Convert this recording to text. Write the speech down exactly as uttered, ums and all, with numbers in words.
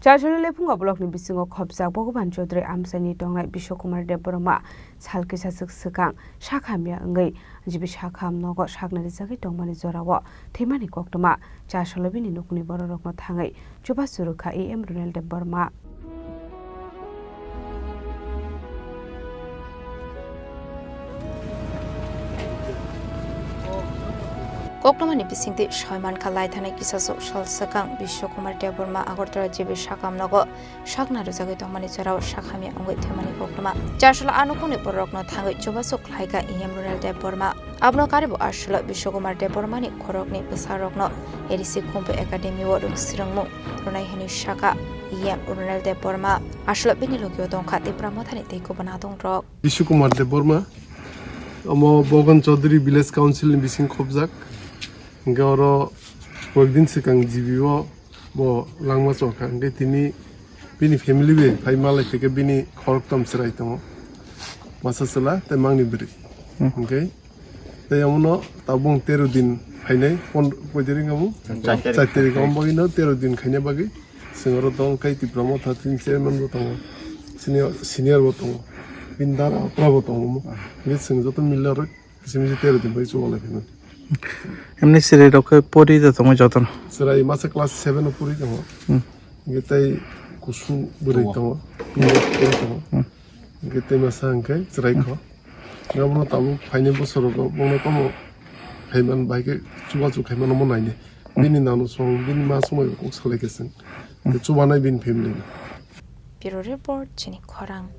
Chasolo Lephungo blockni bisingo khopjak Bhogoban Chaudhary amchaini tongnai Biswakumar Debbarma sal kisaswk swkang sak hamya wngwi G B sakham nogo sakna rijagwi tongmani jorao thwimani koktwma. Chasolo bini nukni bororokno thangwi chubachu rwkha E M Runel Debbarma. Koktwmani bisingtwi soi mankha, lai thanai kisaswk sal swkang Biswakumar Debbarma Agartala G B sakham nogo sakna rwjagwi tongmani jorao sak hamya wngwi thwimani koktwma. Chasolo a nukhungni bororokno thangwi chubachu khlaikha E M Runel Debbarma. Abono karibo aswlo Biswakumar Debbarmani khoroknwi bwsarokno A D C Khumbu Academy o rwng swrwngmung rwnai hwnwi sakha E M Runel Debbarma. Aswlo bini logio tongkha Tipra Mothani tei kubun adongrok. Bishu Kumar Debbarma, omo Bogan Chaudhary Village Council ni bising khobjak. Hingke oro koyekdin swkang G B o bo langma chokha. Hingke tini bini family bai phai malai phai khe bini khorokthom chwrai tongo. Masa chwla tei mangni bwrwi. Hmm. Hingke tei omono tabuk tero din phainai, pondro, koi tarik amo? Char tarik. Char tarik, omo bagwino tero din khaina bagwi. Chwng oro tong khe Tipra Motha chini chairman bo tongo, senior, senior bo tongo, bini dara okra bo tongo. Hingke chwng joto mile oro kisa misa tero din bai chubalai phaimani. Emni chwrai rok khe pori da tongo jotono? Chwrai masa class seven o pori tongo. Hmm. Hingke tei kusung bwrwi tongo, pori tongo. Hmm. Hingke tei masa hingke chwrai kho. Abono tabuk phainai bosorogo bono tamo phaiman bai khe chubachu khaimano mo nainai. Bini nanu song, bini ma songbai kok salai khe chwng. Tei chubanai bini family no. Bureau Report, chini khorang.